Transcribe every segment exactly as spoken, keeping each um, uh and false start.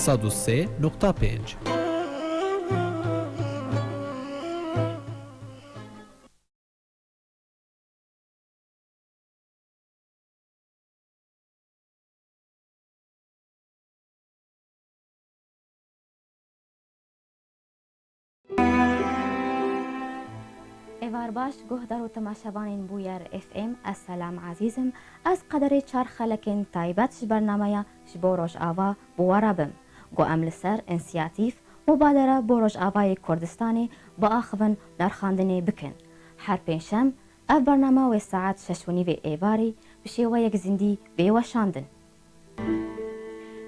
Sed û sê nokta pênc. Êvar baş, guhdar û temaşevanên Bûyer F M, ez Selam Ezîz im. Ez qederê çar xelekên taybet ji bernameya Ji bo Rojava bi we re bim, ku em li ser însiyatîf, mubadere bo Rojavayê Kurdistanê biaxivin, nerxandinê bikin. Her pêncşem, ev bername wê saet şeş û nîvê êvarî bi şêweyek zindî bê weşandin.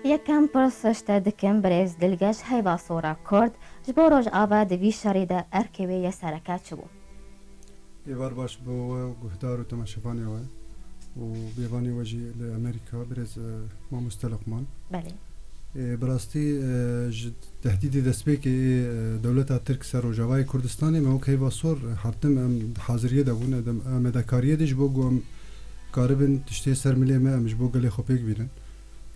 Yekem pirs ji te dikim, birêz Dilgeş Heyvasora Kurd, ji bo Rojava di vî şerî de erkê wê yê sereke çi bû? Êvar baş bo we û guhdar û temaşevanê we û bêvanê we jî li Amerîka, birêz, e, mamoste Luqman. Belê. E, bi rastî, e, ji tehdîdê destpêkê ê, e, dewleta Tirk ser Rojavayê Kurdistanê me wek Heyva Sor, e, her tim em di haziriyê de bûn, em, em ê de kariyê de ji bo ku em karibin tiştê ser milê me, em ji bo gelê xwe pêk bînin.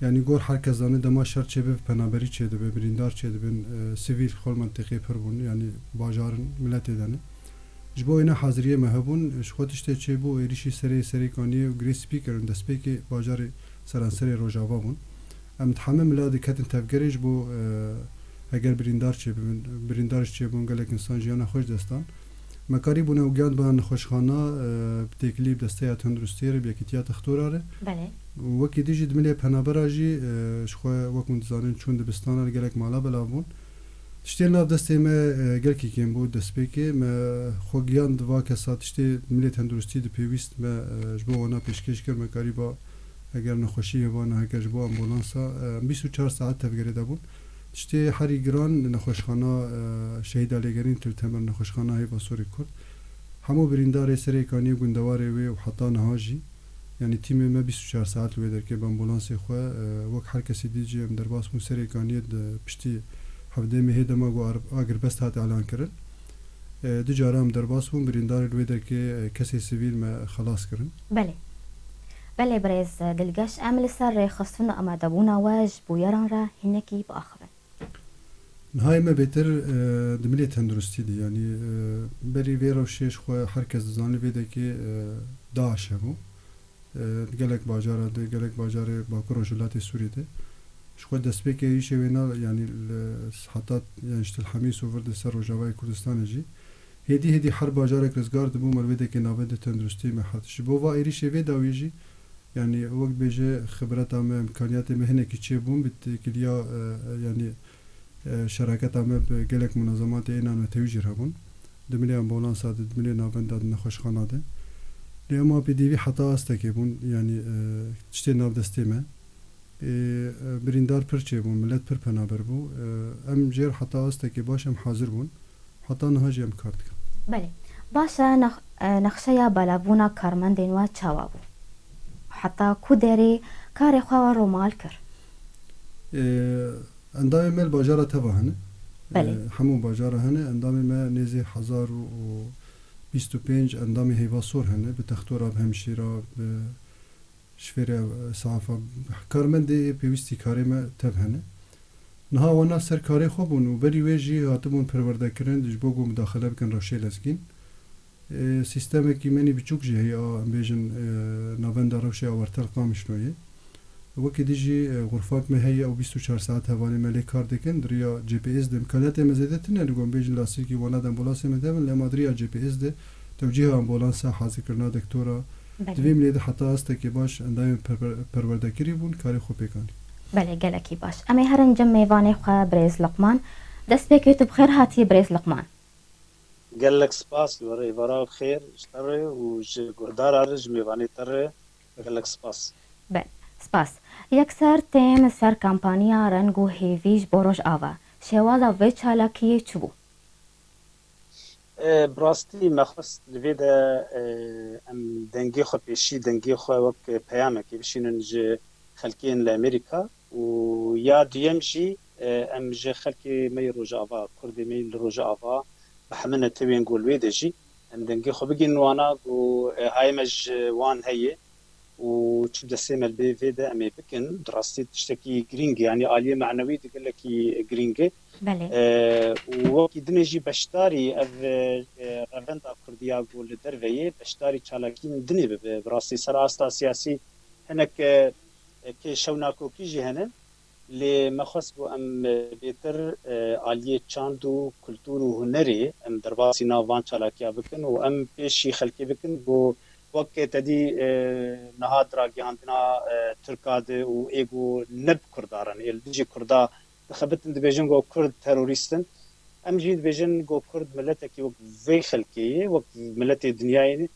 Yanî gor her kes zane dema şer çêbibe, penaberî çêdibe, birîndar çêdibin, e, sivîl xwe li mentiqê pir bûn, yanî bajarin miletê de ne. Ji bo wêne haziriyê me hebûn, ji xwe tiştê çêbû, êrîşî serê Serêkaniyê û Girê Spî kirin, destpêkê bajarê seranserê Rojava bûn. Em di heme mila diketin tevgerê ji bo, e, heger birîndar çêbibin, birîndar jî çêbûn, gelek însan jiyana xwe ji dest dan. Me karîbûne û gihandibana nexweşxana, e, bi têkilî bi Desteya Tenduristiyê re, bi Yekîtiya Textora re. Belê. Û wekî dî jî di milê penabera jî, e, ji xwe wek hûn dizanin çûn dibistana, li gelek mala belav bûn. Tiştê li nav destê me, e, gelkî kêm bû destpêkê. Me xwe gihand va kesa tiştê milê tenduristî di pêwîst me, e, ji bo wana pêşkêş kir, me karîba heger nexweşî hebana, heger ji bo ambulansa, e, em bîst û çar saet tevgerê de bûn. Tiştê herî giran nexweşxana, e, Şehîda Lêgerîn Til Temer, nexweşxana Heyva Sorê Kurd. Hemû birîndarê Serêkaniyê, gundewarê wê û heta niha jî, yanî tîmê me bîst û çar saet li wê derkê bi ambulansê xwe, e, wek her kesî dî jî em derbas bûn Serêkaniyê di piştî hevdeh mehê dema ku ar-, agirbest hat elan kirin. E, du cara em derbas bûn, birîndarê li wê derkê, e, kesê sivîl me xelas kirin. Belê. Belê birêz Dilgeş, em li ser rêxistin û amadebûna we ji bûyeran re hinekî biaxivin. Niha yê me bêtir, e, di milê tenduristî de, yanî, e, berî vê rewşê ji xwe her kes dizane vê dekê, e, DAIŞ hebû. E, di gelek bajara de, gelek bajarê Bakur Rojhilatê Sûriyê de. Ji xwe destpêkê êrîşê wêna, yanî li heta, yanî ji Til Hemîs û vir de ser Rojavayê Kurdistanê jî. Hêdî hêdî her bajarek rizgar dibû, me li wê dekê navendê tenduristî me hat. Ji bo va êrîşê vê dawiyê jî, yanî wek bêje xibreta me, îmkaniyatê me hinekî çêbûn, bi têkiliya, e, e, yanî, e, şeraketa me bi gelek munazematê êna netewî jî hebûn. Di milê ambulansa de, di milê navenda de, nexweşxana de. Lê ema pêdivî heta astekê bûn, yanî, e, tiştê nav destê me. Ê, e, birîndar pir çêbûn, milet pir penaber bû. E, em jêr heta astekê baş em hazir bûn. Heta niha jî em kar dikin. Belê. Baş e, nex-, e, nexşeya belavbûna karmendên we çawa bû? Heta ku derê karê xwe we romal kir? E, endamê me li bajara teva hene. Belê. E, hemû bajara hene. Endamê me nêzî hezar û bîst û pênc endamê Heyva Sor hene. Bi textora, bi hemşîra, bi şifêrê, e, safa, karmendê pêwîstî karê me tev hene. Niha wana ser karê xwe bûn û berî wê jî hatibûn perwerdekirin ji bo ku mudaxile bikin rewşê lezgîn. E, sîstemekî menî biçûk jî heye, a, em bêjin, e, navenda rewşê awertel Qamişloyê. Wekî dî jî, e, xurfak me heye, ew bîst û çar saet hevalê me lê kar dikin, di riya G P S de. Îmkaniyatê me zêde tune, li gon bêjin lastikî wana de ambulansê me tevin, lê ema di riya G P S de tewcîha ambulansa, hazirkirina doktora, Belê. Di vê milê de heta astekê baş endamên perwer-, perwerdekirî bûn, karê xwe pêk anî. Belê, gelekî baş. Em ê herin cem mêvanê xwe birêz Luqman. Destpêkê tu bi xêr hatî birêz Luqman. Gelek spas li we re, êvara bi xêr ji te re û ji guhdara re, ji mêvanê te re gelek spas. Belê, spas. Yekser têm ser kampanya reng û hêvî ji bo Rojava. Şêwaza vê çalakiyê çi bû? E, bi rastî me xwest li vê de, e, em dengê xwe pêşî, dengê xwe wek peyamekê bişînin ji xelkên li Amerîka û ya duyem jî, e, em ji xelkê me yê Rojava, Kurdê me yê li Rojava bi hemû netewên ku li wê de jî em dengê xwe bigihînin wana ku, e, hayê me ji wan heye. û çi destê me li bê vê de em ê bikin, di rastî tiştekî girîng e, yanî aliyê manewî de gelekî girîng e. Belê. E, û wekî dinê jî beşdarî ev, e, revenda Kurdiya ku li derve ye, beşdarî çalakiyên dinê bibe. Bi rastî ser asta siyasî hinek, e, kêşew nakokî jî hene. Lê me xwest ku em, e, bêtir, e, aliyê çand û kultur û hunerê em derbasî nav van çalakiya bikin û em pêşî xelkê bikin ku wek te dî, e, niha di ragihandina, e, Tirka de û ê ku ne bi Kurda re ne, ê li dijî Kurda dixebitin, dibêjin ku Kurd terorîst in. Em jî dibêjin ku Kurd miletekî wek vê xelkê ye, wek miletê dinyayê ne,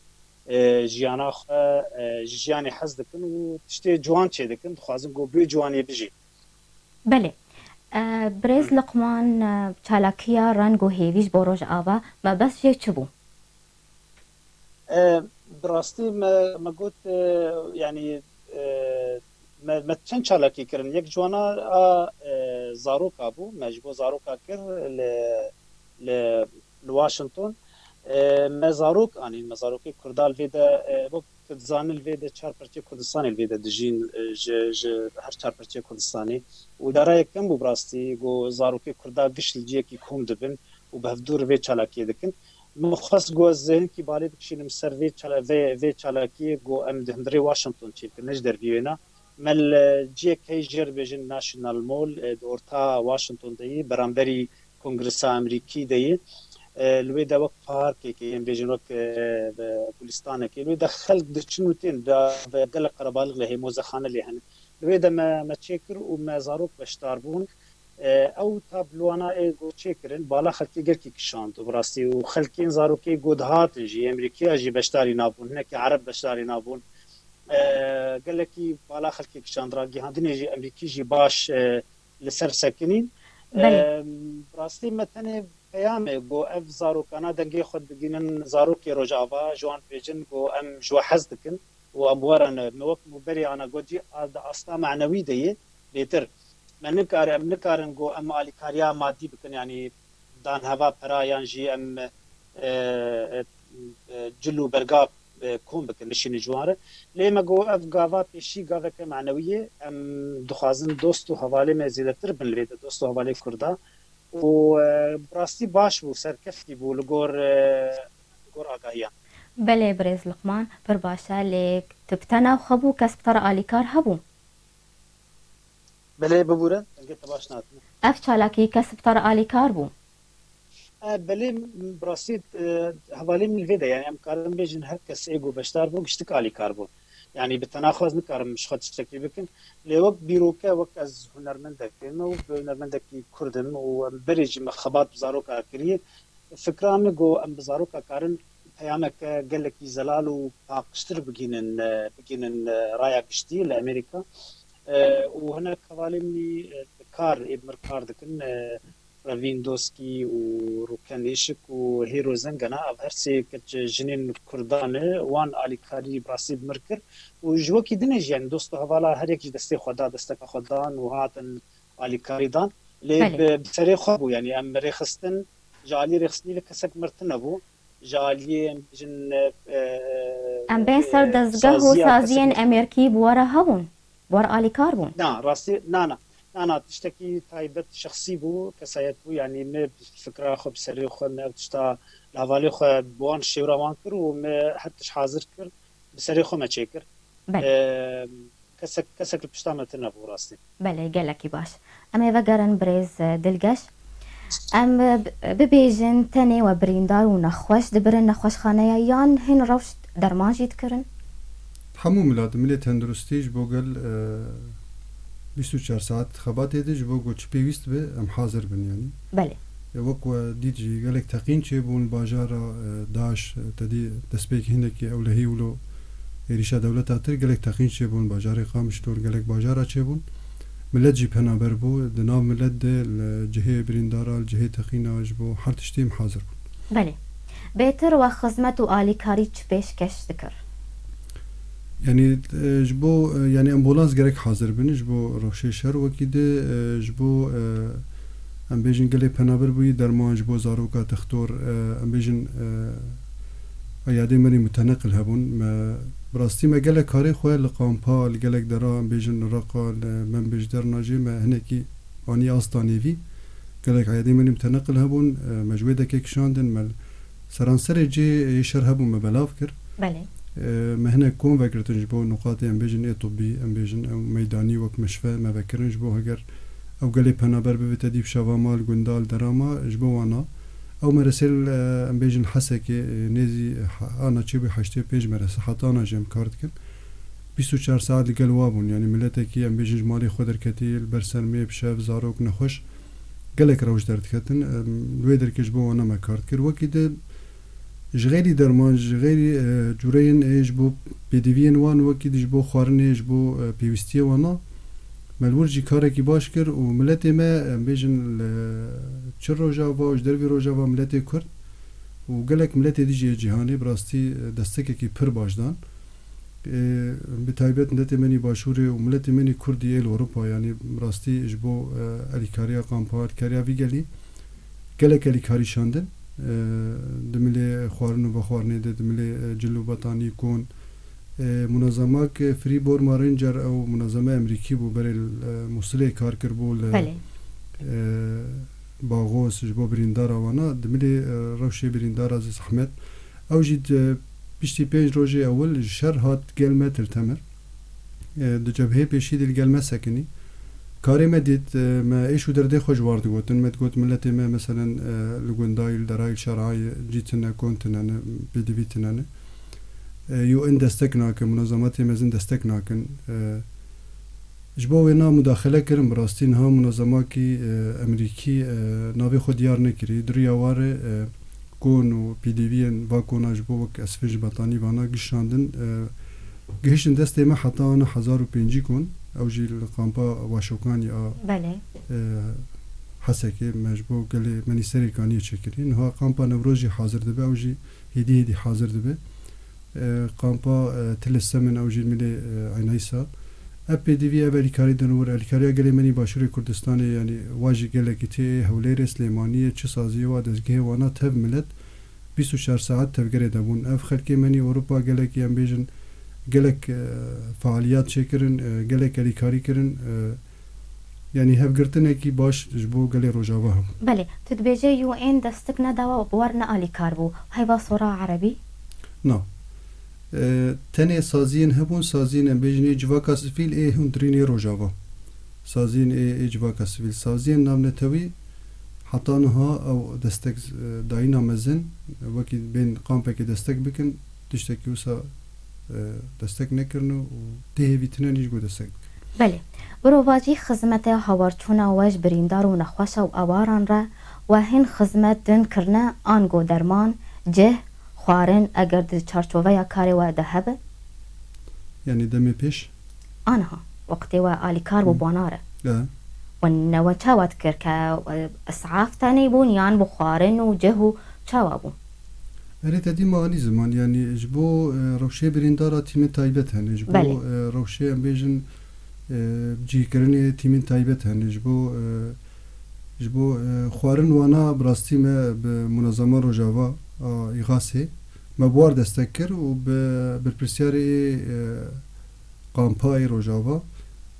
e, jiyana xwe, e, ji jiyanê hez dikin û tiştê ciwan çêdikin, dixwazin ku bê ciwanê bijî. Belê. E, Birêz Liqman, e, çalakiya reng û hêvî ji bo Rojava mebest jê çi bû? E, bi rastî me, me got, e, yanî, e, me, me çend çalakî kirin. Yek ji wana a, e, zaroka bû. Me ji bo zaroka kir li, li, li Washington. E, me zarok anîn, me zarokê Kurda li vê de, e, wek tu dizanin li vê de çar parçeyê Kurdistanê li vê de dijîn, e, ji, ji her çar parçeyê Kurdistanê. Û dara yekem bû bi rastî ku zarokê Kurda giş li ciyekî kom dibin û bi hevdû re vê çalakiyê dikin. Min xwest ku ez hinkî balê bikişînim ser vê çala-, vê, vê çalakiyê ku em di hundirê Washington çêkirine ji dervî wêna. Me li ciyek heye jê re dibêjin National Mall, e, di orta Washington de yî, beramberî Kongresa Amerîkî de yî. E, li wê de wek parkekê, yên bêjin wek, e, be-, gulistanekê. Li wê de xelk diçin û tên, be-, be-, gelek qerebalix lê heye, mozexane lê hene. Li wê de me, me çêkir û me zarok beşdar bûn. E, ew tabloana ê ku çêkirin, bala xelkê gelkî kişand û bi rastî û xelkên zarokê ku dihatin jî, Amerîkiya jî beşdarî nabûn, hinekî Ereb beşdarî nabûn. E, gelekî bala xelkê kişand, ragihandinê jî Amerîkî jî baş, e, li ser sekinîn. Belê. E, bi rastî me tenê peyamê ku ev zarokana dengê xwe digînin zarokê Rojava, ji wan dibêjin ku em ji we hez dikin û em werin. Me wek berê ana got jî, a, di asta manewî de yê bêtir. Me nikare, em nikarin ku em alîkariya madî bikin, yanî dan heva pera yan jî em, e, e, e, cil û berga, e, kom bikin, bişînin ji wan re. Lê me got ev gava pêşî gaveke manewî ye. Em dixwazin dost û hevalê me zêdetir bin li vê de, dost û hevalê Kurda. Û, e, bi rastî baş bû, serkeftî bû li gor, e, li gor agahiyan. Belê birêz Liqman, pir baş e, lê tu bi te nav xwe bû, kes bi te re alîkar hebû? Belê, bibûre, dengê te baş natine. Ev çalakî kes bi te re alîkar bû? E, belê, bi rastî, e, hevalê min li vê de, yani em karin bêjin her kes ê ku beşdar bû, giştik alîkar bû. Yani bi tena xwe ez nikarim ji xwe tiştekî bikim. Lê wek bîroke, wek ez hunermendek me û bi hunermendekî Kurd im û em berê jî me xebat bi zaroka kiriye. Fikra min ku em bi zaroka karin peyameke gelekî zelal û paqijtir bigînin, e, bigînin, e, raya giştî li Amerîka. E, û hinek hevalê min, e, kar, ê bi mir kar dikin, e, Revîn Doskî û Rûken Êşik û Hêro Zengena, ev her sê keç jinên Kurdan e, wan alîkarî bi rastî bi mir kir û ji wekî dinê jî, yani dost û hevala her yek ji destê xwe da, desteka xwe dan û hatin alîkarî dan. Lê Belê. bi, bi serê xwe bû, yani em rêxistin, ji alî rêxistinî ve kesek mir tune bû. Ji aliyê em bêjin, e, e, Em bên ser e, dezgeh û saziya saziyên kesek mir Amerîkî bi we re hebûn? Bi we re alîkar bûn? Na, rastî, na, na. Na, na, tiştekî taybet şexsî bû, kesayet bû, yanî me fikra xwe bi serê xwe, me ev tişta li hevalê xwe bi wan şêwra wan kir û me her tişt hazir kir, bi serê xwe me çêkir. Belê. Eee, kesek, kesek li pişta me tune bû rastî. Belê, gelekî baş. Em ê vegerin birêz, e, Dilgeş. Em, e, bi-, bibêjin tenê we birîndar û nexweş dibirin nexweşxaneya yan hin rewş derman jî dikirin? Hemû milat, milê tenduristî ji bo gel, e, bîst û çar saet xebatê de ji bo ku çi pêwîst be em hazir bin, yanî. Belê. E, wek we dît jî gelek teqîn çêbûn bajara, e, DAIŞ, e, te dî destpêkî hinekî ewlehî wilo êrîşa dewleta tir gelek teqîn çêbûn bajarê Qamişlo, gelek bajara çêbûn. Milet jî penaber bû, di nav milet de li cihê birîndara, li cihê teqîna ji bo her tiştî em hazir bûn. Belê. Bêtir we xizmet û alîkarî çi pêşkeş dikir? Yanî, e, ji bo, e, yanî ambulans gerek hazir bin, ji bo rewşê şer wekî de, e, ji bo, e, em bêjin gelê penaber bûyî derman ji bo zaroka textor, e, em bêjin, e, Yadê me nî muteneqil hebûn. Me, bi rastî me gelek karê xwe li kampa, li gelek dera, em bêjin Iraqa, li Menbij, Dernacê me hinekî anî asta nêvî. Gelek eyadê me nî muteneqil hebûn. E, me ji wê dekê kişandin. Me li seranserê cê yê şer hebûn me belav kir. Belê. E, me hinek kom vegirtin ji bo nuqatê, em bêjin ê tibbî, em bêjin ew meydanî wek meşfe me vekirin ji bo heger ew gelê penaber bivite dî bi şeva ma li gunda, li dera ma, ji bo wana. Ew meresê li, em bêjin Hesekê, e, nêzî he-, ana çêbû heştê pênc merese, heta ana jî em kar dikin. Bîst û çar saet li gel wa bûn, yanî miletekî, em bêjin, ji malê xwe derketî, li ber sermê, bi şev, zarok, nexweş, gelek rewş derdiketin. Em, li wê derkê ji bo wana me kar dikir. Wekî di Ji xêrî derman, ji xêrî, e, cûreyên ê ji bo pêdiviyên wan, wekî di ji bo xwarinê, ji bo, e, pêwîstiyê wana, me li wir jî karekî baş kir û miletê me, em bêjin, li çi Rojava û ji dervî Rojava miletê Kurd û gelek miletê dî jî yê cîhanê bi rastî, e, destekekî pir baş dan. E, bi taybet miletê me nî Başûrê û miletê me nî Kurdî ê li Ewropa, yanî bi rastî ji bo, e, alîkariya kampa, alîkariya vî gelî, gelek alîkarî şandin. E, di milê xwarin û vexwarinê de, di milê, e, cil û betanî, kon, e, munazemak, e, Free Burma Ranger, ew munazeme Emerîkî bû, berê li, e, Mûsilê kar kiribû li, Belê. e, Baxos ji bo birîndara wana, di milê, e, rewşê birîndara zî zehmet. Ew jî di piştî pênc rojê ewil ji şer hat gel me Til Temir. E, di cebheyê pêşî de li gel me sekinî. Karê me dît, e, me êş û derdê xwe ji war digotin. Me digot miletê me, meselen, e, li gundayî, li derayî, li şerayî cî tune, kon tune ne, pêdivî tune ne. E, U N destek nakin, munazematê mezin destek nakin. E, ji bo wê na mudaxele kirin, bi rastî niha munazemakî, e, Emerîkî, e, navê xwe diyar nekirî. Di riya warê, e, kon û pêdiviyên va kona ji bo wek esfinc betanî vana gişandin, e, gihiştin destê me heta ana hezar û pêncî kon. Ew jî li kampa Waşokanî a, Belê. e, Hesekê me ji bo gelê me nî Serêkaniyê çêkirî. Niha kampa Newroz jî hazir dibe, ew jî hêdî hêdî hazir dibe. E, kampa, e, Til Semin, ew jî milê, e, Eynaysa. Ev pêdivî, ev alîkarî din wir, alîkariya gelê me nî Başûrê Kurdistanê, yanî wa jî gelekî tê, Hewlêrê, Silêmaniyê, çi saziyê wa, dezgehê wana tev milet bîst û çar saet tevgerê de bûn. Ev xelkê me nî Ewropa gelekî, em bêjin, gelek, e, faaliyat çêkirin, e, gelek alîkarî kirin, e, yanî hevgirtinekî baş ji bo gelê Rojava hebû. Belê, tu dibêje U N destek nedawa, bi war ne alîkar bû. Heyva sora erebî? Na. E, tenê saziyên hebûn, saziyên em bêjin ê civaka sivîl ê hundirîn ê Rojava. Saziyên ê, ê civaka sivîl. Saziyên navnetewî heta niha ew destek, e, dayîna mezin, wekî bên kampekê destek bikin, tiştekî wisa, e, destek nekirine û tê hêvî tine nî ji bo destek bikin. Belê. Mirovacî xizmete hawarçûna we ji birîndar û nexweşa û ewaran re we hîn xizmet din kirine, ango derman, cih, xwarin, eger di çarçoveya karê we de hebe? Yanî demê pêş? Aniha, wextê we alîkar bû Hı. bona re. E. Û newe çawa dikir ke, e, isaf tenê bûn yan bi xwarin û cih û çawa bû? Erê, te dî me anî ziman, yanî ji bo, e, rewşê birîndara tîmên taybet hene, ji bo, Belê. e, rewşê em bêjin, e, cihkirinê tîmên taybet hene, ji bo, e, ji bo, e, xwarin wana bi rastî me bi Munezema Rojava a Îxasê me bi war destek kir û bi berpirsiyarê, e, Kampa ê Rojava,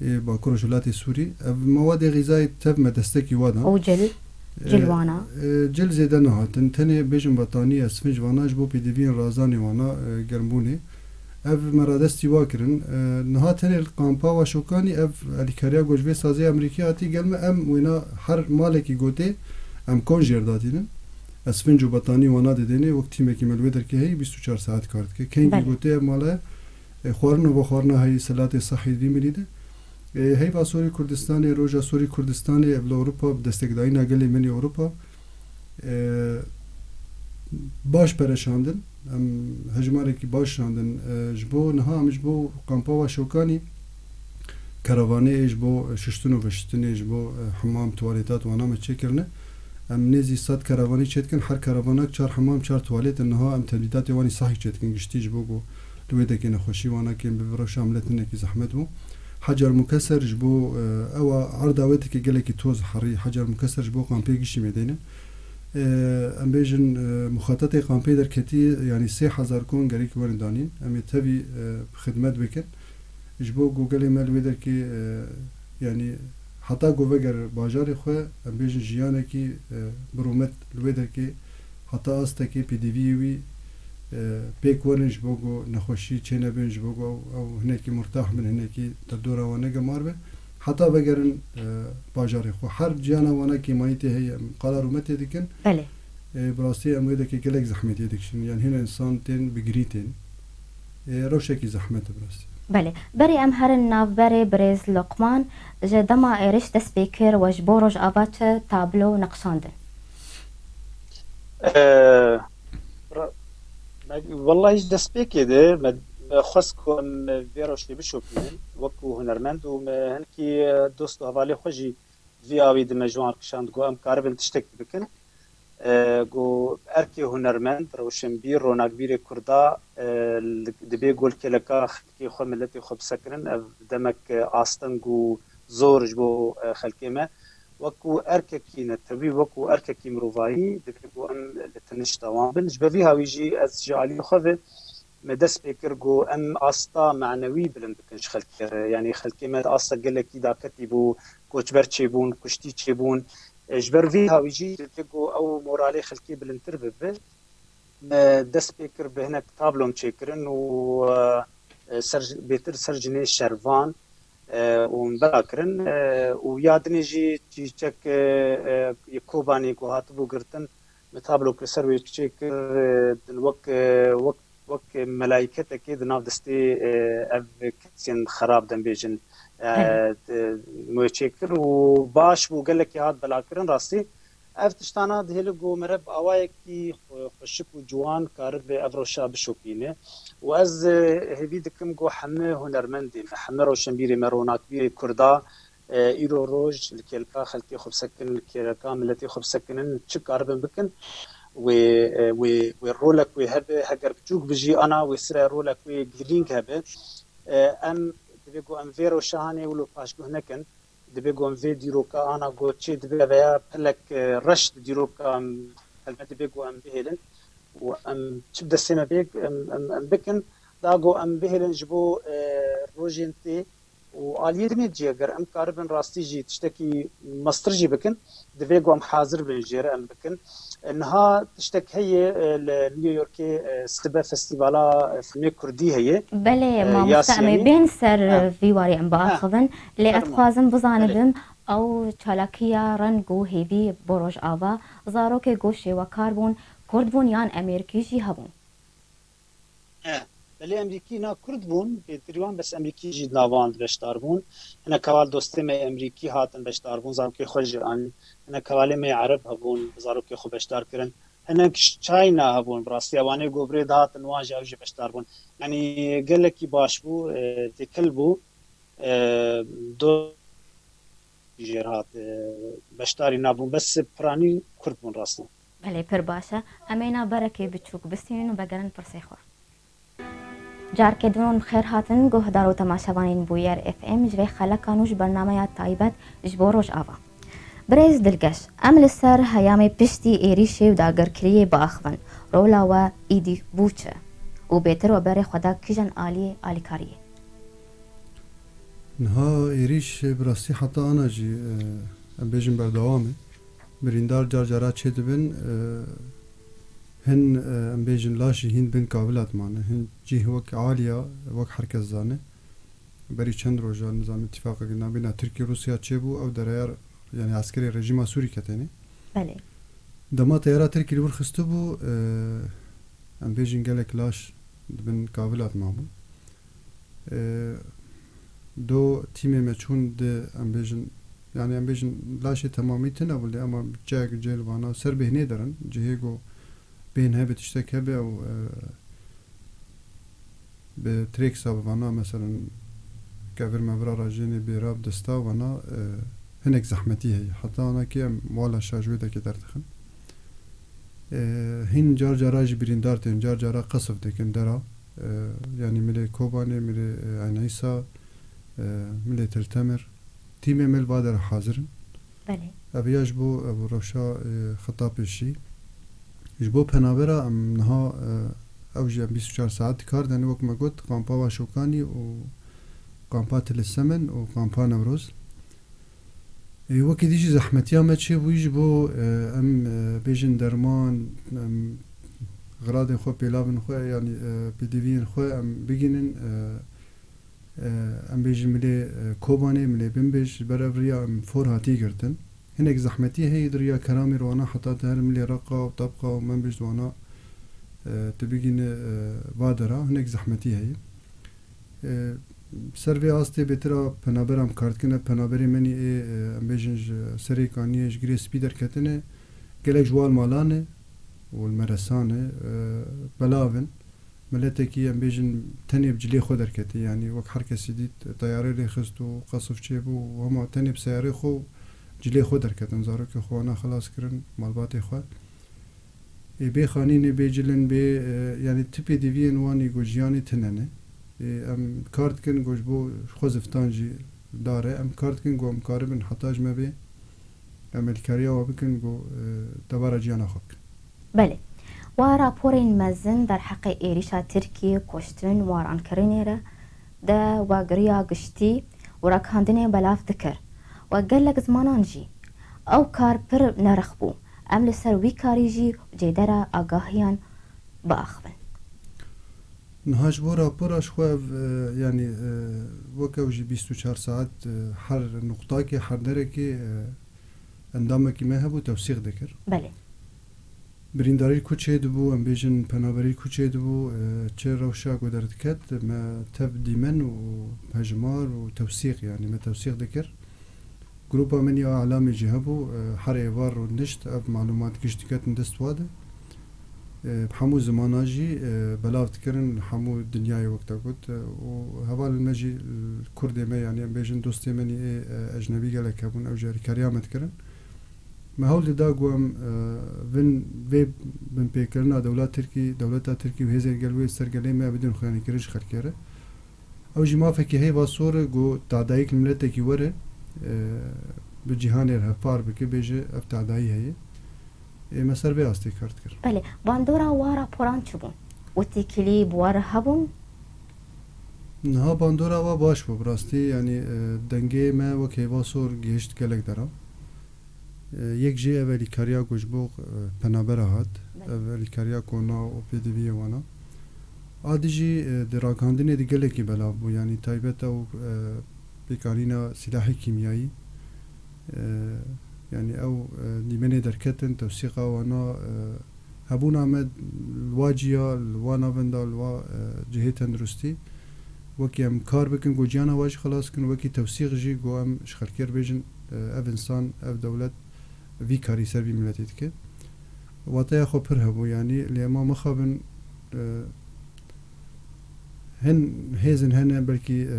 ê Bakur Rojhilatê Sûrî, ev mewadê xîzayê tev me destekî wa dan. Û cil? E, Cil wana? e, cil zêde nehatin. Tenê bêjin betanî, esfinc vana ji bo pêdiviyên razanê wana, e, germbûnê. Ev me radestî wa kirin. E, niha tenê li kampa Waşokanî ev alîkariya ku ji vê sazê Amerîkî hatî gel me, em wêna her malekî gotê, em kon jêr datînin. Esfinc û betanî wana didênê, wek tîmekî me li wê derkê heyî bîst û çar saet kar dike. Kengî Belê. gotê ev male, E, xwarin û vexwarina heyî, selatê sehî vî milî de. E, heyva Sorî Kurdistanê, Roja Sorî Kurdistanê, ev li Ewropa, bi destekdayîna gelê min ê Ewropa, e, baş pereşandin. Em hejmarekî baş şandin. E, ji bo niha em ji bo kampa Waşokanî keravanê ê ji bo şiştin û veştinê, ji bo, e, hemam, tuwalêta, wana me çêkirine. Em nêzî sed keravanî çêdikin, her keravanak çar hemam, çar tuwalet in. Niha em temdîdatê wan î sahî çêdikin giştî ji bo ku li wê dekê nexweşî wana kêm bibe, rewşa miletinekî zehmet bû. Hecer Mukeser ji bo, e, ewa erda wê dike gelekî toz herî. Hecer Mukeser ji bo kampê giştî mêdeyne. E, em bêjin, e, muxatatê kampê derketî, yanî sê hezar kon gerek werin danîn. Em ê tevî, e, xidmet bikin. Ji bo ku gelê me li wê derkê, e, yanî heta ku veger bajarê xwe, em bêjin jiyanekî, e, bi rûmet li wê derkê heta astekê pêdiviyê wî, e, pêk werin ji bo ku nexweşî çênebin, ji bo ku ew, ew hinekî murtah bin, hinekî derdora wan negemar be. Heta vegerin, e, bajarê xwe. Her ciyana wana kêmayî tê heye, em qala rûmetê dikin. Belê. E, bi rastî em wê derkê gelek zehmetiyê dikişin. Yanî hîn însan tên bi girî tên. E, rewşekî zehmet e bi rastî. Belê. Berê em herin navberê birêz Loqman, ji dema êrîş dest pê kir we ji bo Rojava çi tablo neqşandin? Eee, ra-, me, wellahî ji destpêkê de me, me xwest ku em vê rewşê bişopînin wekî hunermend û me hinekî, e, dost û hevalê xwe jî vî awî di me ji wan kişand ku em karibin tiştekî bikin. E, ku erkê hunermend, rewşenbîr, ronakbîrê Kurda, e, li, dibê ku li kêleka xelkê xwe, miletê xwe bisekinin, ev demek, e, asteng û zor ji bo, e, xelkê me. Wekî erkekî netewî, wekî erkekî mirovayî, divê ku em li tenişta wan bin. Ji ber vî hawî jî ez ji aliyê xwe ve me dest pê kir ku em asta manewî bilind bikin ji xelkê re. Yanî xelkê me di asta gelekî daketî bû, koçber çêbûn, kuştî çêbûn. E, ji ber vî hawî jî divê ku ew moralê xelkê bilindtir bibe. Me dest pê kir, bi hinek tablom çêkirin û, e, ser, bêtir ser cinê şervan, e, û min bela kirin, e, û ya dinê jî çîçek, e, e, yê Kobanê ku hatibû girtin, me tablok li ser wê çêkir, e, din wek, e, wek, wek melaîketekê di nav destê, e, ev kesên xerab de, em bêjin, e, Belê. di, me wê çêkir û baş bû, gelekî hat belakirin rastî. Ev tiştana dihêle ku mere bi awayekî xwe-, xweşik û ciwan karibe ev rewşa bişopîne. Û ez, e, hêvî dikim ku hemî hunermendê me, hemî rewşenbîrê me, ronakbîrê Kurda, e, îro roj li kêlka xelkê xwe bisekinin, li kêlka miletê xwe bisekinin, çi karibin bikin, wê, e, wê, wê rolek wê hebe, heger biçûk bi jî ana wê sire rolek wê girîng hebe. E, em divê ku em vê rewşa hanê wilo paşguh nekin. Divê ku em vê dîroka ana ku çê dibe veya pelek, e, reş di dîroka em, helbet divê ku em bihêlin û em çi bi destê me bê em, em, em bikin, da ku em bihêlin ji bo, e, rojên tê û aliyê din jî eger em karibin rastî jî tiştekî mestir jî bikin, divê ku em hazir bin jê re em bikin. E, niha tiştek heye, e, li New Yorkê, e, sibe festîvala, e, filmê kurdî heye. Belê, E, mamoste, em ê Yasînî. Bên ser Ha. vî warî em Ha. biaxivin. Lê ez Fermo. dixwazim Belê. bizanibim, ew çalakiya reng û hêvî bo Rojava, zarokê ku şêwekar bûn, kurd bûn yan emerîkî jî hebûn? He, belê, emerîkî na kurd bûn, bêtirî wan, bes emerîkî jî di nav wan de beşdar bûn. Hinek heval dostê me emerîkî hatin beşdar bûn, zarokê xwe jî anîn. Hinek hevalê me ereb hebûn, zarokê xwe beşdar kirin. Hinek ş-, China hebûn, bi rastî ewanê ku birê dihatin wan jî, ew jî beşdar bûn. Yanî gelekî baş bû, e, têkil bû. E, do-, jêr hat, e, beşdarî nabûn, bes piranî kurd bûn rastî. Belê, pir baş e. Em ê na berekê biçûk bistînin û vegerin pirsê xwe. Carkê din hûn bi xêr hatin, guhdar û temaşevanên Bûyer F M ji vê xeleka nû ji bernameya taybet ji bo Rojava. Birêz Dilgeş, em li ser heyamê piştî êrîşê û dagirkiriyê biaxivin. Rola we îdî bû çi? Û bêtir we berê xwe da kîjan aliyê alîkariyê? Niha êrîş, e, bi rastî heta ana jî, e, em bêjin berdewam e. Birîndar car cara çêdibin, e, hin, e, em bêjin laş jî hîn bin kavila dimane. Hin cih wek aliya, wek herkes zane. Berî çend roja, nizam, îtîfaqek nabêna Tirkî Rûsya çêbû, ew dereyar, yanî eskerê rejîma Sûrî ketêne. Belê. Dema teyara Tirkî li wir xistibû, e, em bêjin gelek laş di bin kavila de mabûn. E, do tîmê me çûn di, em bêjin, yanî em bêjin laşê temamî tune bû lê ema çek cêl vana ser bêhnê derin, cihê ku bêhn hebe, tiştek hebe ew, e, bi trêksa bi vana, meselen, kevir mevra rajênê bêra bi desta vana, e, hinek zehmetî heye. Heta ana ki em wala şa ji wê dekê derdixin. E, hîn car cara jî birîndar tên, car cara qesf dikin dera. E, yanî milê Kobanê, milê, e, Eyn Îsa, e, milê Til Temir. Tîmê me li va dera hazir in. Belê. Ev ya ji bo ev rewşa, e, xeta pêşî. Ji bo penabera em niha, e, ew jî em bîst û çar saet kar dene, wek me got, kampa Başokanî û kampa Tilisemin û kampa Newroz. E, wekî dî jî zehmetiya me çêbûyî ji bo, e, em, e, bêjin derman, em, xiradên xwe, pêlavên xwe, yanî, e, pêdiviyên xwe em bigînin, e, e, em bêjin milê, e, Kobanê, milê Binbêj, ji ber ev riya em for hatî girtin. Hinek zehmetî heye di riya keramê re wana heta tu her milê Reqa û Tebqa û Menbij di wana, e, tu bigîne, e, va dera, hinek zehmetî heye. E, ser vê astê bêtir a penabera em kar dikine, penaberê menî ê, e, em bêjin ji Serê Kaniyê, ji Girê Spî derketine, gelek ji wan malan e û li meresan e, e, belav in. Miletekî em bêjin tenê bi cilê xwe derketî, yanî wek her kesî dît teyarê lê xist û qesif çêbû û hema tenê bi seyarê xwe û cilê xwe derketin, zarokê xwe wana xelas kirin, malbatê xwe. Ê bê xanînê, bê cilin, bê, e, yanî ti pêdiviyên wan ê ku jiyanê tune ne. Ê, em kar dikin ku ji bo xwe ziftan jî dar e, em kar dikin ku em karibin heta ji me bê, em alîkariya we bikin ku, e, debara jiyana xwe bikin. Belê. Wa raporên mezin derheqê êrîşa Tirkiyê, kuştin, warankirinê re de wegiriya giştî û ragihandinê belav dikir. We gelek zimanan jî ew kar pir nerix bû. Em li ser wî karî jî cêdera agahiyan biaxivin. Niha ji bo rapora ji xwe ev, e, yanî, e, wek ew jî bîst û çar saet, e, her nuqtakê, her derekê, e, endamekî me hebû, tewsîq dikir. Belê. Birîndarî ku çêdibû, em bêjin penaberî ku çêdibû, e, çi rewşa ku derdiket, me tev dîmen û hejmar û tewsîq, yanî me tewsîq dikir. Grupa min ya Elamê jî hebû, e, her êvar rûnişt, ev malûmat giş diketin dest wa de. E, bi hemû zimana jî, e, belav dikirin, hemû dinyayê wek te got, e, û hevalên me jî, e, kurdê me, yanî em bêjin dostê me nî ê, e, ecnebî gelek hebûn, ew jî alîkariya me dikirin. Me hewl dida ku em, e, vin, vê binpêkirina dewla Tirkî, dewleta Tirkî û hêzên gel wê ser gelê me bidin xuyanîkirin ji xelkê re. Ew jî mafekî heyva sor e ku tadayîk li miletekî were, e, bi cîhanê re hevpar bike, bêje ev tadayî heye. Ê me ser vê astê kar dikir. Belê, bandora wa raporan çi bûn? Û têkilî bi wa re hebûn? Niha bandora wa baş bû, bi rastî, yanî, e, dengê me wek heyva sor gihişt gelek deran. E, yek jê ev alîkariya ku ji bo, e, penabera hat, Belê. Ev alîkariya kona û pêdiviyê wana. A di jî, e, di ragihandinê de gelekî belav bû, yanî taybet ew, e, pêkanîna sîlahê kîmyayî, e, yanî ew, e, dîmenê derketin, tewsîqa wana, e, hebûna me li wa ciya, li wa navenda, li wa, e, cihê tenduristî, wekî em kar bikin ku ciyana wa jî xelas bikin, wekî tewsîq jî ku em ji xelkê re bêjin, e, ev însan, ev dewlet vî karî ser vî miletê dike. Wateya xwe pir hebû, yanî lê ema mixabin, e, hin hêzin hene belkî, e,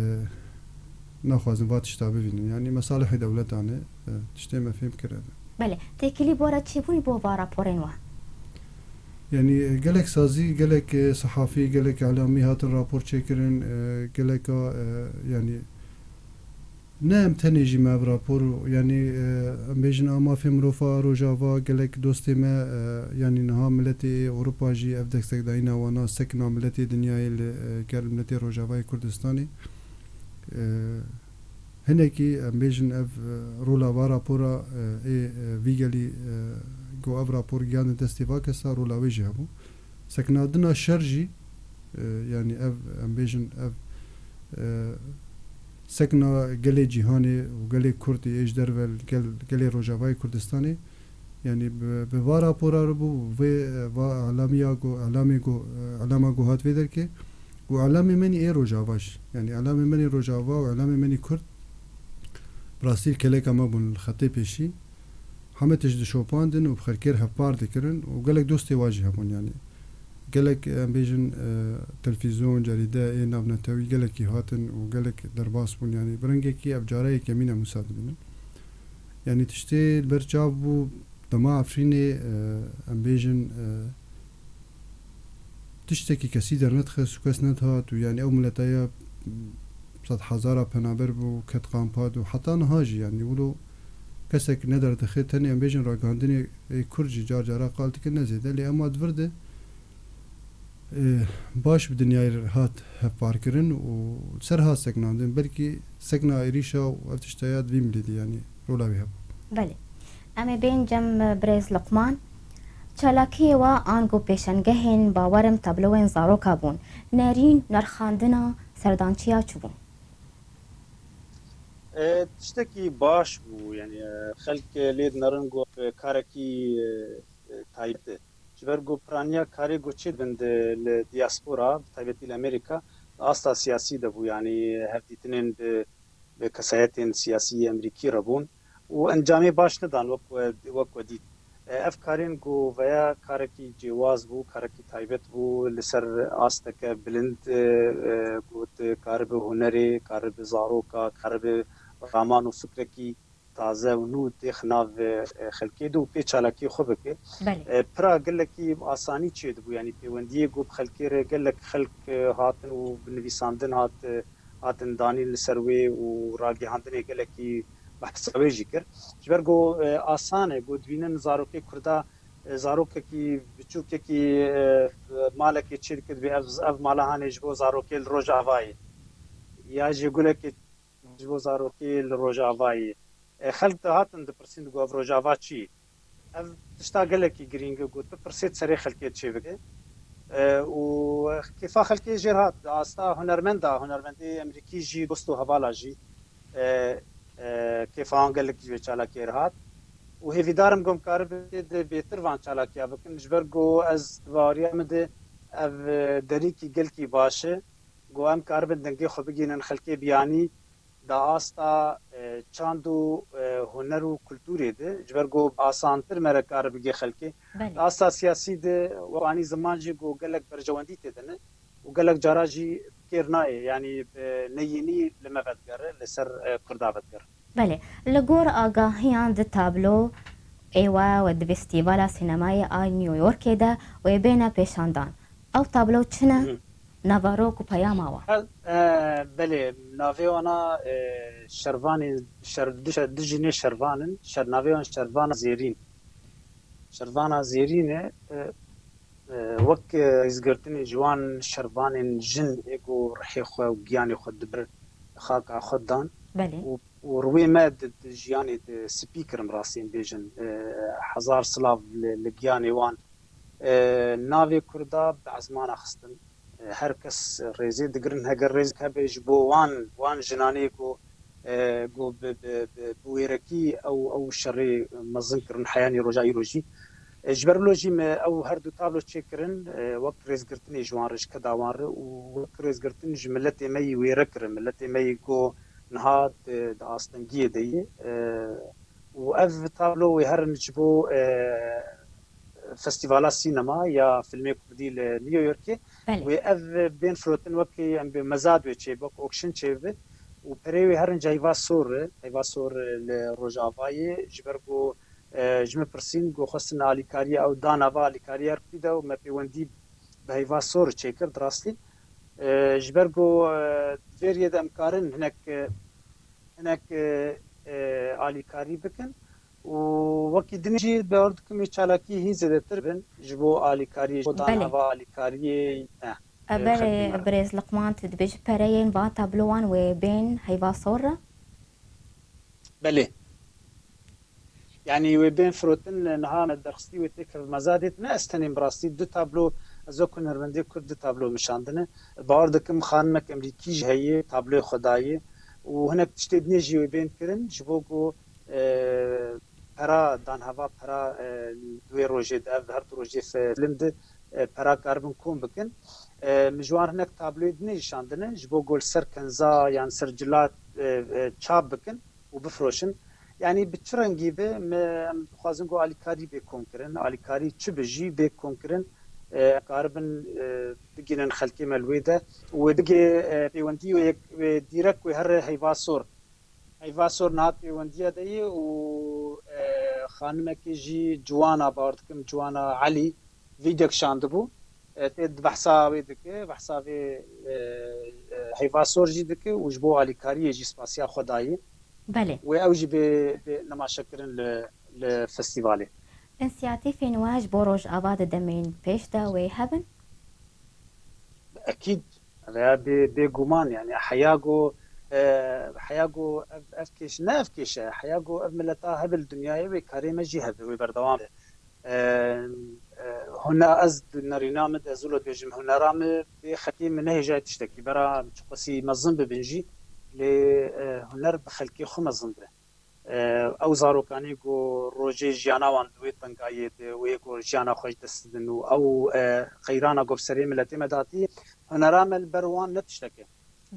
naxwazin va tişta bivînin. Yanî mesalihê dewletan e, e, tiştê me fêm kir ev e. Belê, têkilî bora çêbûyî bo va raporên we? Yanî, e, gelek sazî, gelek, e, sehafî, gelek îlamî hatin rapor çêkirin, e, geleka, e, yanî, ne em tenê jî me ev rapor, yanî, e, em bêjin a mafê mirov a Rojava, gelek dostê me, e, yanî niha miletê Ewropa jî ev destekdayîna wana sekna miletê dinyayê li, e, gel miletê Rojavayê Kurdistanê. E, hinekî em bêjin ev, e, rola va rapora, e, ê, e, vî gelî, e, ku ev rapor gihande destê va kesa, rola wê jî hebû. Sekinandina şer jî, e, yanî ev, em bêjin ev, e, sekna gelê cîhanê û gelê Kurd ê ji derve li gel, gelê Rojavayê Kurdistanê, yanî bi, bi va rapora re bû, vê, e, va îlamiya ku, îlamê ku, e, îlama ku hat vê derkê, û îlamê menî ê Rojava jî. Yanî îlamê menî Rojava û îlamê menî Kurd bi rastî li keleka me bûn li xetê pêşî. Heme tişt dişopandin û bi xelkê re hevpar dikirin û gelek dostê wa jî hebûn, yanî gelek, em bêjin, e, televîzyon, cerîde ê navnetewî gelekî hatin û gelek derbas bûn, yanî bi rengekî ev cara yekemîn em wisa dibînin. Yanî tiştê li ber çav bû, dema Efrînê, e, em bêjin, e, tiştekî kesî dernedixist û kes nedihat û, yanî, ew mileta ya sed hezara penaber bû, ket kampa de û heta niha jî, yanî, wilo kesek nederdixe, tenê em bêjin ragihandinê, ê, Kurd jî car cara qal dike ne zêde, lê ema di vir de, ê, baş bi dinyayê re hat hevpar kirin û li ser hat seknandin. Belkî sekna êrîşa û ev tişta ya di vî milê de, yanî rola wê hebû. Belê. Em ê bên cem birêz Luqman. Çalakiyê wa ango pêşengehên bawerim tabloyên zaroka bûn. Nerîn, nerxandina, serdançiya çi bû? E, tiştekî baş bû, yani, e, xelk lê dinerin ku karekî, e, e, taybet e. Ji ber ku piraniya karê ku çêdibin di, li diaspora, bi taybetî li Amerîka, di asta siyasî de bû, yani hevdîtinên bi, bi kesayetên siyasî yê Amerîkî re bûn û encamê baş nedan wek we, wek we dît. E, ev karên ku veya karekî cêwaz bû, karekî taybet bû, li ser asteke bilind, e, e, ku tu karibe hunerê, karibe zaroka, karibe raman û fikrekî taze û nû têx nav, e, xelkê de û pê çalakiyê xwe bike. Belê. E, pira gelekî asanî çêdibû, yanî pêwendiyê ku bi xelkê re gelek xelk, e, hatin û bi nivîsandin hat, e, hatin danîn li ser wê û ragihandinê gelekî behsa wê jî kir. Ji ber ku, e, asan e, ku dibînin zarokê Kurda, e, zarokekî biçûkekî, e, malekê çêdike dibê ev, ev mala hanê ji bo zarokê li Rojavayê. Ya jî gulekê ji bo zarokê li Rojavayê. E, xelk dihatin dipirsîn, digot, "Ev Rojava çi?" Ev tişta gelekî girîng e, got, bipirsê serê xelkê çêbike. E, û kêfa xelkê jêr hat, asta hunermenda, hunermendê Emerîkî jî, dost û hevala jî, e, e, kêfa wan gelek ji vê çalakiyê re hat. Û hêvîdar im ku em karibe di bêtir van çalakiya bikin, ji ber ku ez di baweriya min de ev, e, derîkî gelkî baş e, ku em karibin dengê xwe bigihînin xelkê biyanî, da asta, e, çand û, e, huner û kulturê de, ji ber ku asantir me re kar bigê xelkê. Belê. Da asta siyasî de, we anî ziman jî ku gelek berjewendî tê de ne û gelek cara jî kêr nayê, yanî bi neyînî li me vedigere, li ser, e, Kurda vedigere. Belê, li gor agahiyan di tablo ê we û di Festîvala Sînemayê a New Yorkê de wê bêne pêşandan. Ew tablo çi ne? Hı hı. Naverok û peyama wan. Hel-, e, belê, navê wana, e, şervanê, şer-, du şer-, du jinê şervan in. Şer-, navê wan Şervana Zêrîn. Şervana Zêrîn e, e, e, wek, e, rêzgirtinê ji wan şervanên jin ê ku rihê xwe û giyanê xwe di ber xaka xwe dan. Belê. Û, û rûyê me di, di jiyanê de spî kirin, rastiyên bêjin. E, hezar silav li, li giyanê wan. E, navê Kurda bi ezmana xistin. E, her kes rêzê digirin, heger rêzek hebe ji bo wan, wan jinanê ku, e, ku bi, bi, bi, bi wêrekî ew, ew şerê mezin kirin heyanî roja îro jî. E, ji ber wilo jî me ew her du tablo çêkirin, e, wek rêzgirtinê ji wan re, ji keda wan re û wek rêzgirtin ji miletê me yî wêre kirin, miletê me yî ku niha di, di astengiyê de ye. E, û ev tablo wê herin ji bo, e, Festîvala Sînema ya Filmê Kurdî li New Yorkê. Belê. Wê ev bên firotin, wekî em bê mezad wê çêbe, wek auction çêbe û perê wê herin ji heyva sor re, heyva sor li Rojavayê, ji ber ku, e, ji min pirsîn, ku xwestin alîkariya ew dan nava alîkariya Kurdî de û me pêwendî bi heyva sor çêkir, di rastî. E, ji ber ku, e, di vê riyê de em karin hinek, e, hinek, e, e, alîkarî bikin û wekî din jî bawer dikim wê çalakî hîn zêdetir bin ji bo alîkariyê, ji bo Belê. danheva alîkariyê, e, E, e, belê, xelkê me re. Birêz Liqman, tu dibêjî pereyên van tablowan wê bên heyva sor re? Belê. Yanî wê bên firotin, niha me derxistî wê têkeve mezadê. Ne ez tenê, bi rastî du tablo, ez wek hunermendê Kurd du tablo min şandine. Bawer dikim xanimek Emerîkî jî heye, tabloyê xwe daye û hinek tiştê dinê jî wê bên kirin, ji bo ku, e, pera danheva, pera, e, di wê rojê de, ev her du rojê fe-, film de, e, pera karibin kom bikin. E, min ji wan hinek tabloyê dinê jî şandine, ji bo ku li ser kenza yan ser cila, e, e, çap bikin û bifroşin. Yanî bi çi rengî be, me, em dixwazin ku alîkarî bê komkirin, alîkarî çi be jî bê komkirin, e, karibin, e, bigihînin xelkê me li wê de û wê bigê, e, pêwendî wê, wê dîrek wê here heyva sor. Heyva sor niha pêwendiya de ye û, e, xanimekê jî ciwana, bawer dikim ciwana Elî, vîdek şandibû. E, tê di behsa wê dike, behsa vê, e, e, heyva sor jî dike û ji bo alîkariyê jî spasiya xwe dayê. Belê. Wê ew jî bê, bê nemaşe kirin li, li festîvalê. Însiyatîfên we ji bo Rojava di demên pêş de wê hebin? Ekîd. Veya bê, bêguman, yani heya ku, e, heya ku ev, ev kêş, ne ev kêş e, heya ku ev mileta hebe li dinyayê wê karê me jî hebe, wê berdewam be. E, e, huna ez di nerîna min de, ez wilo dibêjim, hunera min bê xelkê min nehêjayê tiştekî, bera çiqasî mezin bibin jî, lê, e, huner bi xelkê xwe mezin be. E, ew zarokanî ku rojê jiyana wan di wê tengayê de, wê ku jiyana xwe ji dest didin û ew, e, qeyrana ku bi serê miletê me de hatî, hunera me li ber wan ne tiştek e.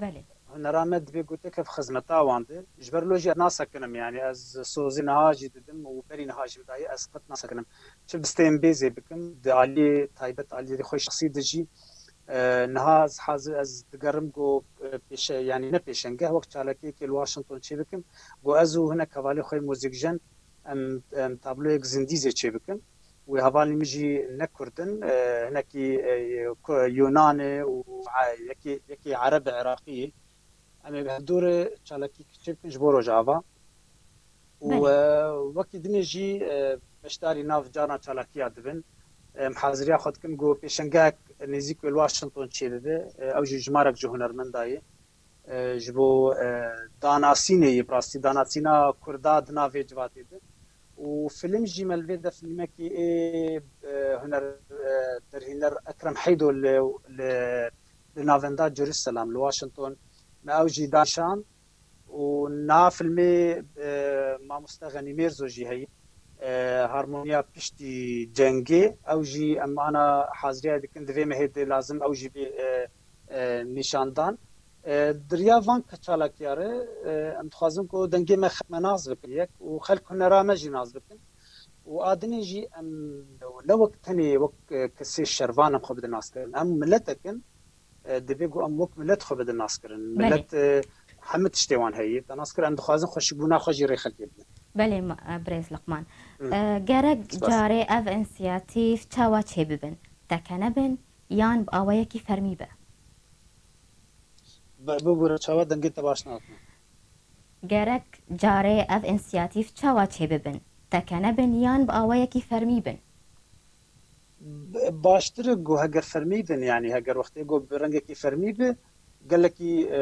Belê. Hunera me divê ku têkeve xizmeta wan de. Ji ber lo jî ez nasekinim, yani ez sozê niha jî didim û berî niha jî min dayê, ez qet nasekinim. Çi bi stêm bêzê bikim, di aliyê taybet, aliyê xwe şexsî de jî, e, niha ez hazir, ez digerim ku, e, pêşe, yani ne pêşengeh, wek çalakiyekê li Washington çê bikim, ku ez û hinek hevalê xwe muzîkjen em, em tabloyek zindî zê çê bikin. Wê hevalên min jî ne Kurd in, e, hinekî, e, Ku-, Yunan e û, e, yekê, yekê Ereb e, Iraqî ye. Em ê bi hevdû re çalakî çê bikin ji bo Rojava. Û, Belê. e, wekî dinê jî, e, beşdarî nav carna çalakiya dibin. Em haziriya xwe dikin ku pêşengehek nêzîk wê li Washington çêbibe. E, ew jî jimarek ji hunermenda ye. E, ji bo, e, danasînê ye, bi rastî danasîna Kurda di nav vê civatê de. Û film jî me li vê de filmekî ê, e, huner, e, derhêner Ekrem Heydo li, li, li navenda Jerusalem, li Washington, me ew jî danîşand. Û niha filmê, e, mamoste Xenî Mêrzo jî heye. E, harmoniya piştî cengê, ew jî em ana haziriya dikin, di vê mehê de lazim ew jî bê, e, e, nîşandan. E, di riya van ke-, çalakiya re, e, em dixwazin ku dengê me xelk me nas bikin yek û xelk hunera me jî nas bikin. Û a dinê jî em ne wek tenê wek, e, kesê şervan em xwe bidin naskirin. Em miletek in, e, divê ku em wek milet xwe bidin naskirin. Belê. Milet, e, hemû tiştê wan heye. Te nas kir, em dixwazin xweşikbûna xwe jî rê xelkê bidin. Belê ma- e, birêz Liqman. Hı. E, gerek Spas. carê ev însiyatîf çawa çêbibin? Tekene bin yan bi awayekî fermî be? Bi-, bibûre çawa dengê te baş nahatine. Gerek carê ev însiyatîf çawa çêbibin? Tekene bin yan bi awayekî fermî bin? B-, baştir e ku heger fermî bin, yani heger wextê ku bi rengekî fermî bi, gelekî, e,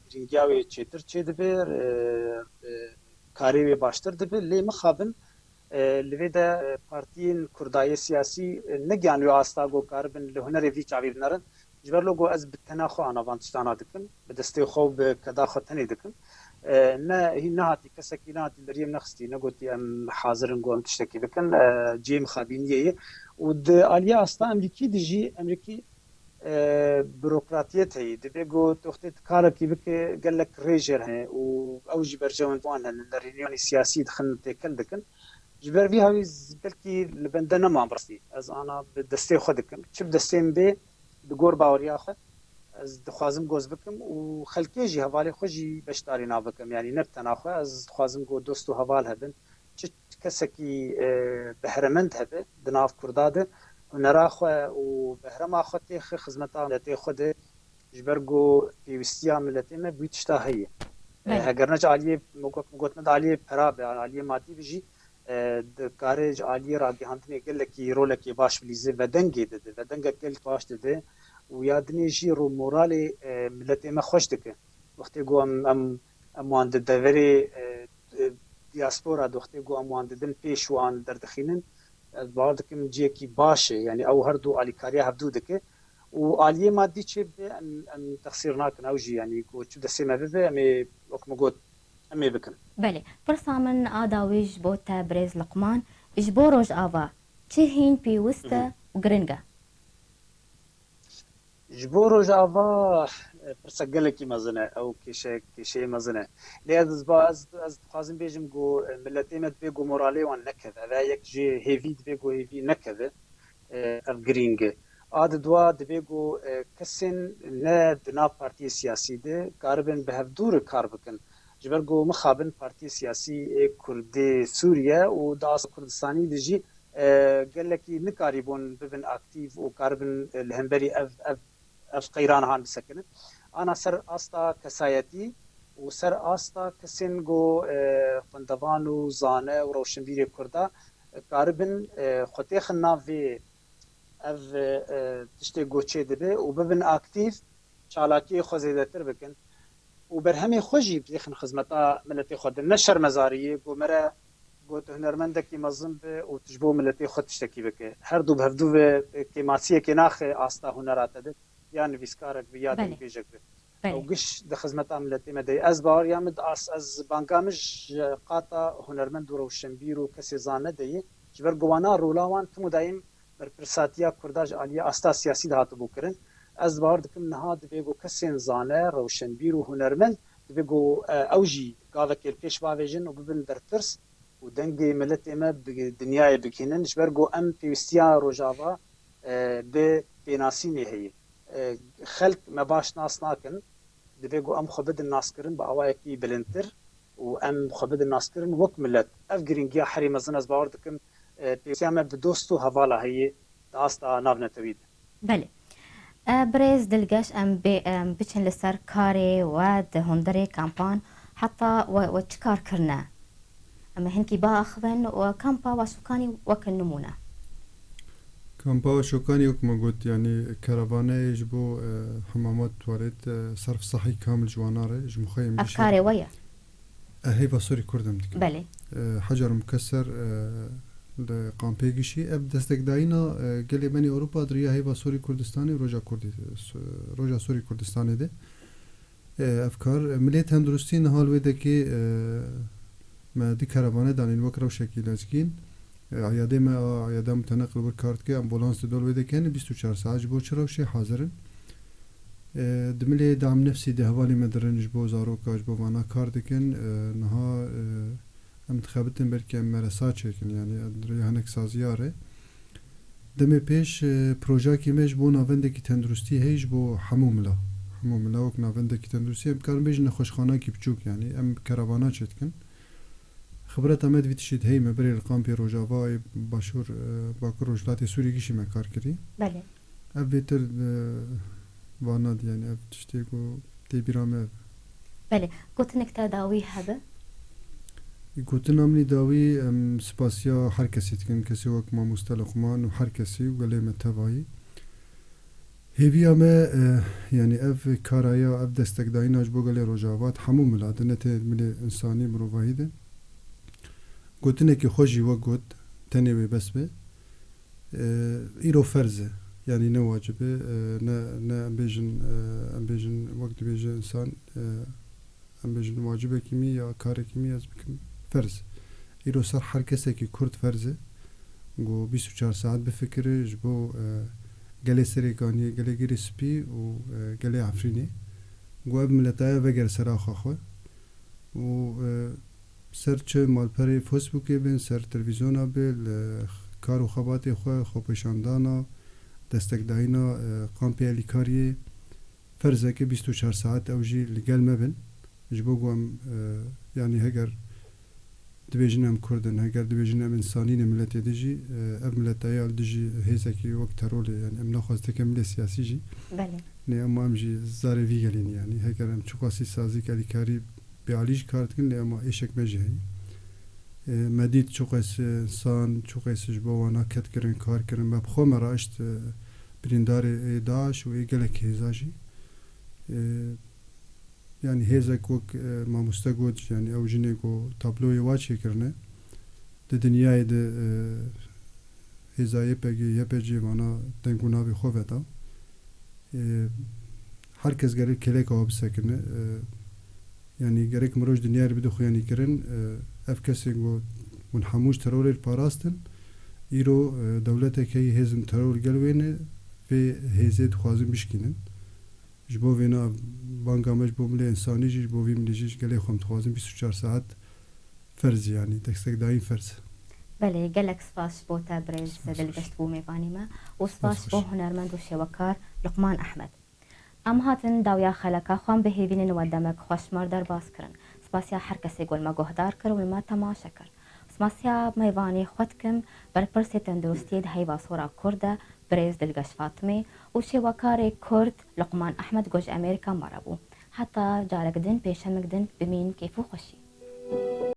girîngiya wê çêtir çêdibe, e, e, karê wê baştir dibe, lê mixabin, e, li vê de, e, partiyên Kurdayê siyasî, e, negiyan wê asta ku karibin li hunerê vî çavî binerin. Ji ber lo ku ez bi tena xwe ana van tiştana dikim, bi destê xwe û bi keda xwe tenê dikim. E, ne, hîn nehatî, kesekî nehatî deriyê min nexistî, negotî em hazir in ku em tiştekî bikin. E, cihê mixabîniyê ye. Û di aliya asta Emrîkî de jî, Emrîkî, e, burokratiyet heye. Divê ku tu wextê tu karekî bike, gelek rê jêr hene û ew jî berjewend wan hene, nerîniyanî siyasî dixin têkel dikin. Ji ber vî hawî z-, belkî li bende neman bi rastî. Ez ana bi destê xwe dikim. Çi bi destê min bê, bi gor baweriya xwe, ez dixwazim goz bikim û xelkê jî, hevalê xwe jî beşdarî nav bikim. Yanî ne bi tena xwe, ez dixwazim ku dost û heval hebin. Çi kesekî, e, behremend hebe di nav Kurda de, hunera xwe û behrema xwe têxe xizmeta miletê xwe de, ji ber ku pêwîstiya miletê me bi wî tişta heye. E, Belê. Heger ne ji aliyê, min got, min got ne di aliyê pera be, aliyê madî be jî, e, dikare ji aliyê ragihandinê gelekî rolekê baş bilîze, vedengê dide, vedengek gelek baş dide û ya dinê jî rû moralê, e, miletê me xweş dike. Wextê ku em, em, em wan di deverê, e, e, diaspora de wextê ku em wan didin pêş û an derdixînin, ez bawer dikim cihekî baş e. Yani ew her du alîkariya hevdu dike. Û aliyê madî çê bibe, em, em texsîr nakin. Ew jî, yani ku çi destê me bibe, em ê, wek min got, em ê bikin. Belê. Pirsa min a dawî ji bo te birêz Liqman, ji bo Rojava çi hîn pêwist e Mhm. û giring e? Ji bo Rojava, e, pirsa gelekî mezin e, ew kêşe, kêşeyê mezin e. Lê ez, ez, ba-, ez, ez dixwazim bêjim ku, e, miletê me divê ku moralê wan nekeve. Ev yek ji hêvî divê ku hêvî nekeve. E, ev girîng e. A di dua divê ku, e, kesên ne di nav partiyê siyasî de karibin bi hevdû re kar bikin. Ji ber ku mixabin partiyê siyasî ê Kurdê Sûriye û di asta Kurdistanî de jî, e, gelekî nikarîbûn bibin aktîf û karibin, e, li hemberî ev, ev, ev qeyran han bisekinin. Ana ser asta kesayetî, û ser asta kesên ku, e, xwendevan û zane û rewşenbîrê Kurda, e, karibin, e, xwe têxin nav vê ev, e, tiştê ku çêdibe û bibin aktîf, çalakiyê xwe zêdetir bikin û berhemê xwe jî bêxin xizmeta miletê xwe din. Ne şermezariyê ku mere got hunermendekî mezin be û tu ji bo miletê xwe tiştekî bike. Her du bi hevdu ve, e, kêmasiyekê naxe asta hunera te de, ya nivîskarek be, ya Belê. dengbêjek be. Belê. Ew giş di xizmeta miletê me de ye. Ez baweriya min di as-, ez banga min ji qata hunermend û rewşenbîr û kesê zane de ye. Ji ber ku wana rola wan tim û dayîm berpirsatiya Kurda ji aliyê asta siyasî de hatibû kirin. Ez bawer dikim niha divê ku kesên zane, rewşenbîr û hunermend divê ku, e, ew jî gavekê li pêş bavêjin û bibin berpirs û dengê miletê me bi dinyayê bigihînin. Ji ber ku em pêwîstiya Rojava, e, bi pênasînê heye. E, xelk me baş nas nakin. Divê ku em xwe bidin naskirin bi awayekî bilindtir û em xwe bidin naskirin wek milet. Ev girîngiya herî mezin ez bawer dikim, e, pêwîstiya me bi dost û hevala heye di asta navnetewî de. Belê. E, birêz Dilgeş, em bê, em biçin li ser karê we di hundirê kampan, heta we, we çi kar kirine? Em ê hinkî biaxivin û kampa Waşûkanî weke nimûne. Kampa Waşûkanî wek me got, yanî keravaneyê ji bo, e, hemamat, tuwalet, e, serf sehî kamil ji wana re, ji mixeyên Ev bişî. karê we ye? E, heyva Sorî Kurd em dikin. Belê. E, Hecar Mukeser, e, li kampê gişî. Ev destekdayîna, e, gelê me nê Ewropa di riya heyva Sorî Kurdistanê û Roja Kurdî-, Roja Sorî Kurdistanê de. E, ev kar, e, milê tenduristî niha li wê dekê, e, me du keravane danîn wek rewşekî lezgîn. E, eyadê me a eyada muteneqil wir kar dike, ambulans didol wê dekê, ne bîst û çar saet ji bo çi rewşê hazir in. E, di milê dam nefsî de hevalê me dirin ji bo zaroka, ji bo vana kar dikin. E, niha, e, em dixebitin belkî em meresa çêkin, yanî em di rêya hinek saziya re. Demê pêş, e, projeyekî me ji bo navendekî tenduristî heye ji bo hemû mila. Hemû mila wek navendekî tenduristî, em karin bêjin nexweşxanakî biçûk, yanî em keravana çêdikin. Xibreta me di vî tiştî de heye, me berê li kampê Rojavayê Başûr, e, Bakur Rojhilatê Sûrî gişî me kar kirî. Belê. Ev bêtir, e, vana di, yanî ev tiştê ku tê bîra me ev. Belê, gotinek te dawî hebe? Gotina min î dawî, em spasiya her kesî dikin, kesê wek mamoste Luqman û her kesî û gelê me tevayî. Hêviya me, e, yanî ev karaya, ev destekdayîna ji bo gelê Rojava di hemû mila de, ne tenê milê însanî, mirovahî de. Gotinekî xwe jî wek got, tenê wê bes be. E, îro ferz e, yanî ne wacib e, e, ne, ne em bêjin, e, em bêjin wek dibêje însan, e, em bêjin wacibekî min ya karekî min ez bikim ferz. Îro ser her kesekî Kurd ferz e ku bîst û çar saet bifikire ji bo, e, gelê Serêkaniyê, gelê Girê Spî û, e, gelê Efrînê, ku ev miletaya vegere ser axa xwe û, e, ser çi malperê Facebookê bin, ser televîzyona bi, li kar û xebatê xwe, xwepêşandana, destekdayîna, e, kampê elîkariyê, ferzeke bîst û çar saet ew jî li gel me bin. Ji bo ku em, e, yanî heger dibêjin em Kurd in, heger dibêjin em însanî ne miletê din jî, e, ev mileta ya li dijî hêzekî wek terorê, yanî em naxwazin teke milê siyasî jî. Belê. Lê ema em jî zarê vî gelê ne, yanî heger em çiqasî sazî, elîkarî bêalî jî kar dikin, lê ema êşek me jî heye. E, me dît çiqas însan, çiqas ji bo wana ket kirin, kar kirin. Me bi xwe me raişt, e, birîndarê ê DAIŞ û ê gelek hêza jî. E, yanî hêzek wek, e, mamoste got, yanî ew jinê ku tabloyê wa çêkirine, di dinyayê de, e, hêza Y P G, Y P G vana deng û navê xwe veda. E, her kes gerek kêleka wa bisekine. E, yanî gerek mirov ji dinyayê re bide xuyanîkirin. E, ev kesên ku hûn hemû ji terorê li parastin, îro, e, dewletek heye hêzên teror li gel wê ne, vê hêzê dixwazin bişkînin. Ji bo vêna banga me ji bo milê însanî jî, ji bo vî milî jî, ji gelê xwe em dixwazin bîst û çar saet ferz, yanî destekdayîn ferz. Belê, gelek spas ji bo te birêz Dilgeş bû mêvanî me û spas ji bo hunermend û şêwekar Luqman Ehmed. Em hatin dawiya xeleka xwe, em bihêvînin we demek xweş me re derbas kirin. Spasiya her kesê ku li me guhdar kir û li me temaşe kir. Spasiya mêvanê xwe dikim, berpirsê tenduristiyê di Heyva Sora Kurd de, birêz Dilgeş Fatimê û şêwekarê Kurd Luqman Ehmed ku ji Amerîka me re bû. Heta carek din, pêşemik din, bimîn kêf û xweşî.